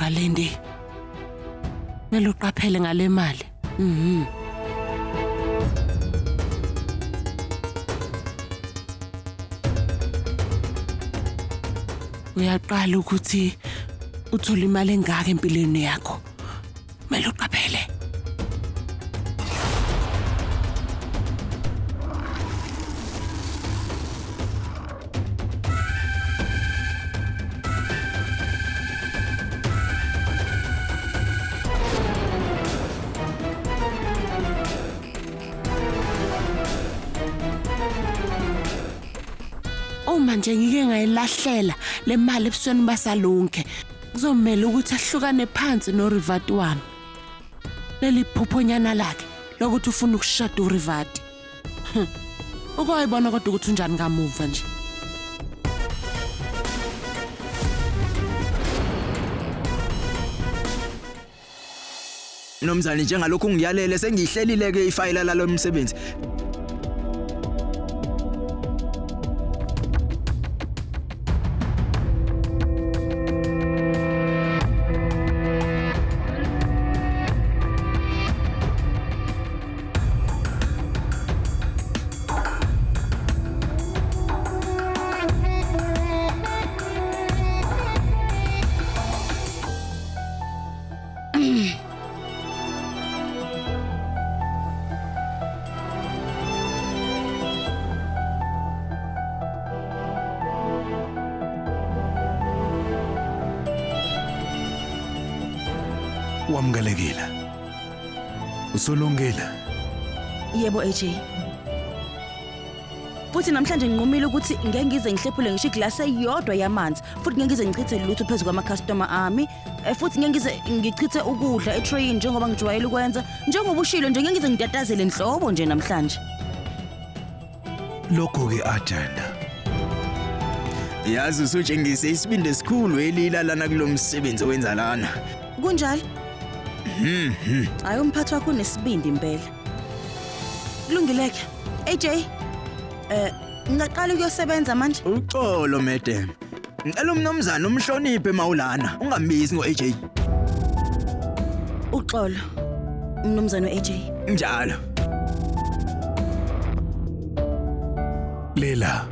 Kodwa Lindi, kumele uqaphele ngale mali. Uyaqala ukuthi uthole imali engaka empilweni yakho. Kumele uqaphele. Uma nje ngike ngayilahlela le mali ebusweni basalunke, kuzomela ukuthi ahlukane phansi noRivati wami. Leli phuphonyana lakhe lokuthi ufuna ukushada uRivati. Ukwayibona kodwa ukuthi unjani kamuva nje. Mnumzane, njengalokhu ngiyalele, sengiyihlelile ke ifayela lalo msebenzi. Wamukelekile. Usulungile. Yebo, AJ. Futhi namhlanje nginqumile ukuthi ngeke ngize ngihlephule ngisho iglasi eyodwa yamanzi, futhi ngeke ngize ngichithe lutho phezu kwama-customer ami, futhi ngeke ngize ngichithe ukudla etrayini njengoba ngijwayele ukwenza. Njengoba ushilo nje, ngeke ngize ngitatazele nhlobo nje namhlanje. Lokho-ke agenda. Yazi, usutshengise isibindi esikhulu elila lana kulo msebenzi owenza lana. Kunjalo? Hayi, umphathi wakho unesibindi impela. Kulungile-ke. AJ, ngingaqala ukuyosebenza manje? Uxolo, madam. Ngicela umnumzane umhloniphe mawulana, ungambizi ngo-AJ. Uxolo, mnumzane u-AJ. Njalo. Lela.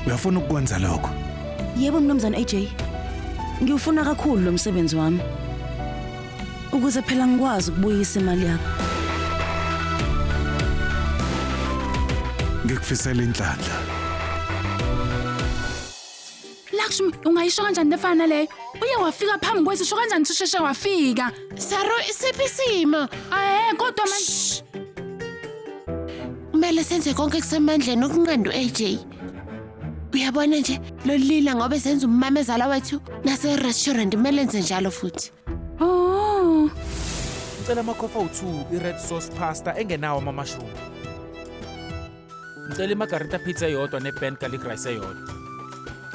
Uyafuna ukukwenza lokho? Yebo, mnumzane AJ. Ngiwufuna kakhulu lo msebenzi wami. Ukuze phela ngikwazi ukubuyisa imali yakho. Ngikufisela inhlanhla. Lakshmi, ungayisho kanjani lefana naleyo? Uye wafika phambi kwethu, usho kanjani ukuthi usheshe wafika? Saro, isiphi isimo? Eh, kodwa manje. Kumele senze konke kusemandleni ukunqanda u-AJ. Uyabona nje, lolila ngoba senza umamezala wethu nase-restaurant kumele enze njalo futhi. Oh. Ngicela amakhofi awu-2, i-red sauce pasta engenawo ama-mushroom. Ngicela i-margarita pizza eyodwa ne-burnt garlic rice eyodwa.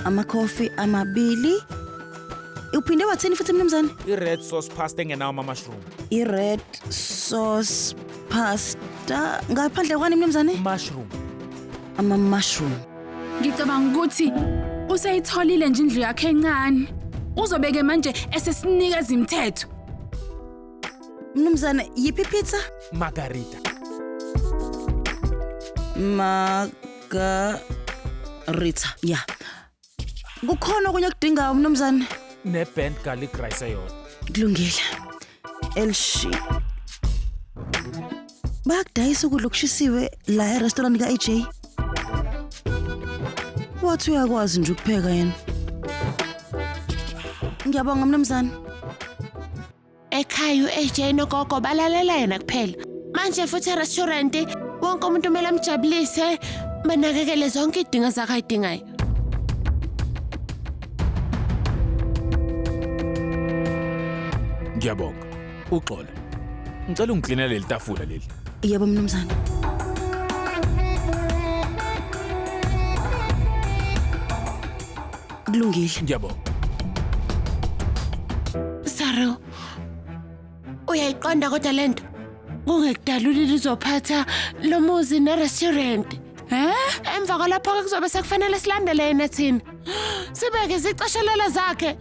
Amakhofi amabili. Uphinde wathini futhi, mnumzane? I-red sauce pasta engenawo ama-mushroom. I-red sauce pasta. Ngaphandle kwani, mnumzane? Mushroom. Ama-mushroom. Ngicabanga ukuthi useyitholile nje indlu yakhe encane. Uzobeke manje esesinikeza imithetho. Mnumzane, yiphi pizza? Margarita. Margarita. Ya. Kukhona okunye okudingayo, mnumzane? Ne-burnt garlic rice eyodwa. Kulungile. Elshi. Bayakudayisa ukudla okushisiwe la e-restaurant ka-AJ. Wathi uyakwazi nje ukupheka yena. Ngiyabonga, mnumzane. Ekhaya u-AJ nogogo balalela yena kuphela. Manje futhi e-restaurant wonke umuntu kumele amjabulise, banakekele zonke izidingo zakhe ayidingayo. Ngiyabonga. Uxolo. Ngicela ungiklinele leli tafula leli. Yebo, mnumzane. Kulungile. Ngiyabonga. Saro, uyayiqonda kodwa lento? Kungekudalulile uzophatha lo muzi ne-restaurant. Emva kwalapho-ke kuzobe sekufanele silandele yena thina. Sibeke izicashelelo zakhe.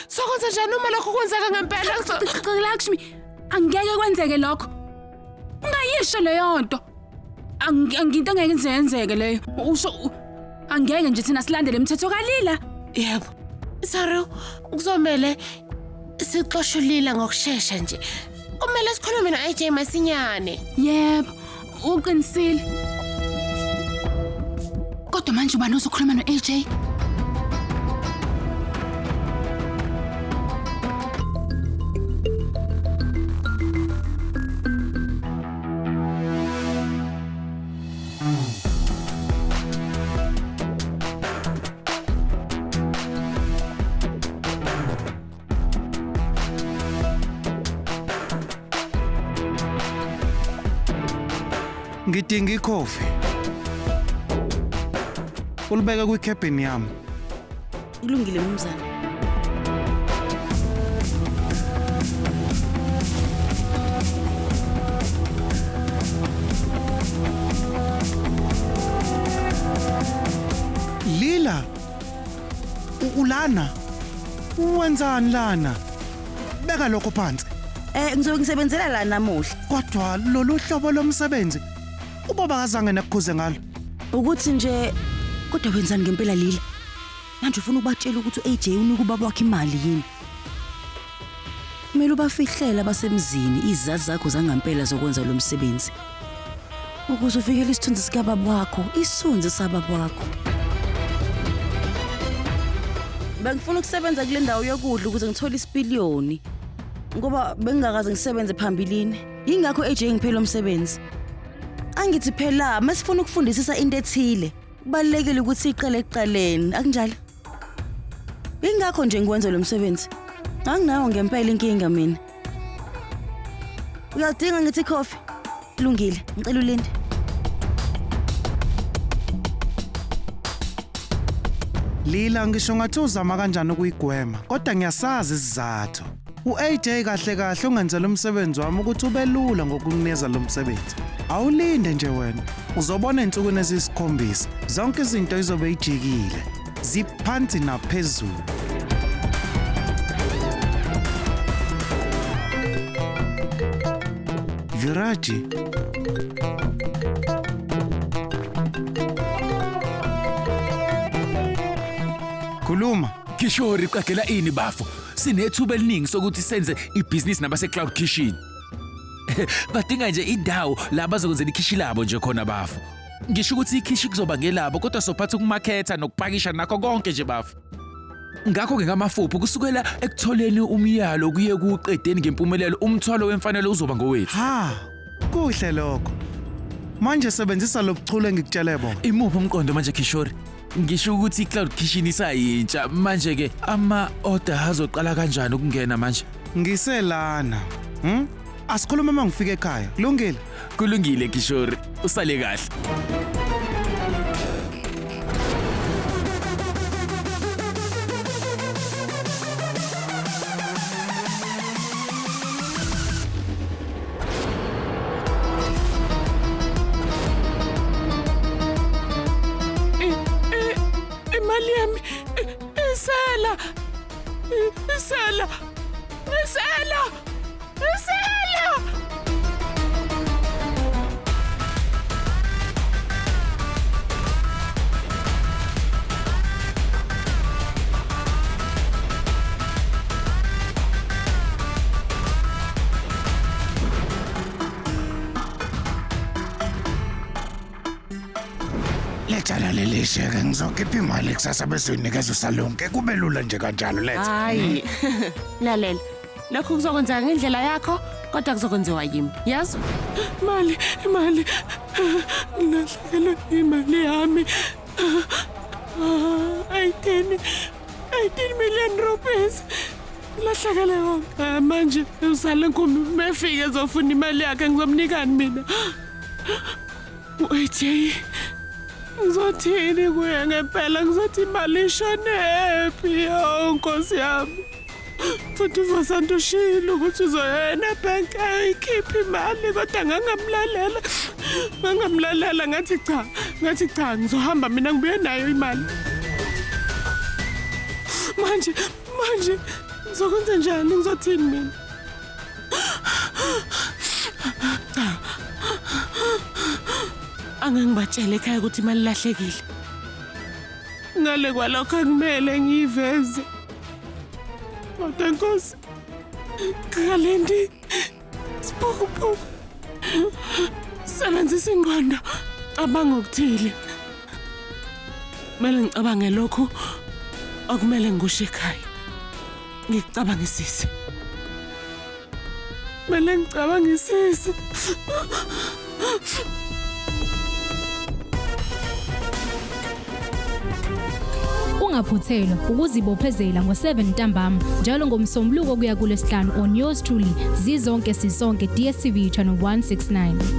Sokwenza njani uma lokho kwenzeka ngempela? Lakshmi, angeke kwenzeke lokho. Ungayisho leyo nto. Anginto engeke ize yenzeke leyo. Usho angeke nje thina silandele imithetho kaLila. Yebo. Saru, kuzomele sixoshe uLila ngokushesha nje. Kumele sikhulume no-AJ masinyane. Yebo, uqinisile. Kodwa manje ubani ozokhuluma no-AJ? Ngidinga ikhofi. Ulibeke kwi-cabin yami. Kulungile mnumzane. Lila. Ulana. Wenzani lana? Beka lokho phansi. Ngizobe ngisebenzela la namuhla. Kodwa lolu hlobo lomsebenzi ubaba kazange nakukhuze ngalo. Ukuthi nje kodwa wenzani ngempela Lila? Manje ufuna ukubatshela ukuthi uAJ unika ubaba wakhe imali yini? Kumele ubafihlele abasemzini izazi zakho zangampela zokwenza lo msebenzi. Ukuze uvikele isithunzi sikababa wakho, isithunzi sababa wakho. Bengifuna ukusebenza kule ndawo yokudla ukuze ngithole isipiliyoni. Ngoba bengingakaze ngisebenze phambilini. Yingakho AJ ngiphela umsebenzi. Angithi phela masifuna ukufundisisa into ethile, kubalulekile ukuthi iqale ekuqaleni, akunjalo? Ingakho nje ngikwenza lo msebenzi. Anginawo ngempela inkinga mina. Uyadinga ngithi coffee? Kulungile, ngicela ulinde. Lila, ngisho ngathi uzama kanjani ukuyigwema, kodwa ngiyasazi isizathu. U-AJ kahle kahle ungenzela umsebenzi wami ukuthi ube lula ngokukunikeza lo msebenzi. Awulinde nje wena, uzobona ensukwini eziyisikhombisa zonke izinto izobe ijikile, ziphansi naphezulu. Viraji, khuluma. Kishori, qagela ini bafo. Sinethuba eliningi sokuthi senze ibhizinisi nabase-Cloud Kitchen. Badinga nje indawo la bazokwenzela ikhishi labo nje khona bafo. Ngisho ukuthi ikhishi kuzoba ngelabo kodwa sophatha ukumaketha nokupakisha nakho konke nje bafo. Ngakho-ke ngamafuphi kusukela ekutholeni umyalo kuye kuqedeni ngempumelelo umthwalo wemfanelo uzoba ngowethu. Ha, kuhle lokho. Manje sebenzisa lo buchule engikutshele bona. Imuphi umqondo manje Kishori? Ngisho ukuthi i-Cloud Kitchen isayintsha manje-ke ama-order azoqala kanjani ukungena manje? Ngiselana. Asikhulume uma ngifika ekhaya. Kulungile? Kulungile Kishori, usale kahle. Imali yami isela. Isela. Isela. Isela. Letha leli sheke ngizokhipha imali kusasa bese uyinikeza uSalonke kube lula nje kanjalo letha. Hayi. Lalela. Lokhu kuzokwenzeka ngendlela yakho kodwa kuzokwenziwa yimi. Yazi? Mali, imali. Ngilahlekelwe imali yami. 18 million rupees. Ngilahlekele yonke. Manje uSalonke mefike ezofuna imali yakhe ngizomnikani mina? U-AJ ngizothini kuye ngempela? Ngizothi imali ishonephi? Yo Nkosi yami. Futhi uVasant ushilo ukuthi uzoyena ebhenki ayikhiphe imali kodwa ngangamlalela. Ngangamlalela ngathi cha, ngathi cha ngizohamba mina ngibuye nayo imali. Manje, manje ngizokwenza njani ngizothini mina? Cha. Angangibatshele ekhaya ukuthi imali ilahlekile. Ngale kwalokho akumele ngiyiveze. Kodwa Nkosi, Kalindi, siphukuphuku. Sebenzisa ingqondo, cabanga okuthile. Kumele ngicabange lokhu okumele ngikusho ekhaya. Ngikucabangisise. Kumele ngicabangisise. Ungaphuthelwa ukuzibophezela ngo-7 ntambama njalo ngoMsombuluko kuya kuLwesihlanu on yours truly Zizonke Sisonke DStv channel 169.